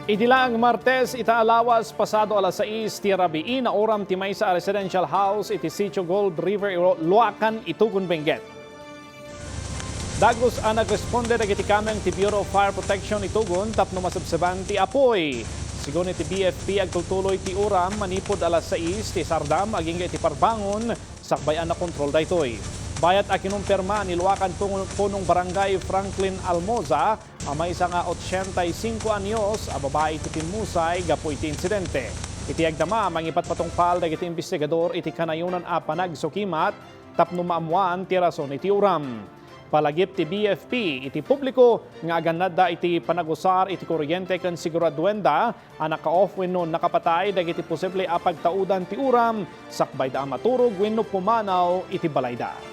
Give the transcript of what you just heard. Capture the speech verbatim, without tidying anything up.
Idi laeng Martes ita a lawas, pasado alas sais ti rabii, nauram ti maysa a residential house iti Sitio Gold River, Iro-, Luacan, Itugon, Benguet. Dagus a nagresponde dagiti kameng ti Bureau of Fire Protection Itugon tapno masebseban ti apuy. Sigun iti B F P, agtultuloy ti uram manipud alas sais ti sardam agingga iti parbangon, sakbay a nakontrol daytoy. Bayat a kinumpirma ni Luacan Punong, Punong Barangay Franklin Almoza a maysa nga ochenta y cinco anyos a babai ti pimmusay gapu iti insidente. Iti agdama, mangipatpatungpal dagiti imbestigador iti kanayonan a panagsukimat tapno maammoan ti rason iti uram. Palagip ti B F P iti publiko nga agannadda iti panagusar iti kuryente ken siguraduenda a naka-off wenno nakapatay dagiti posible a pagtaudan ti uram sakbayda a maturog wenno pumanaw iti balayda.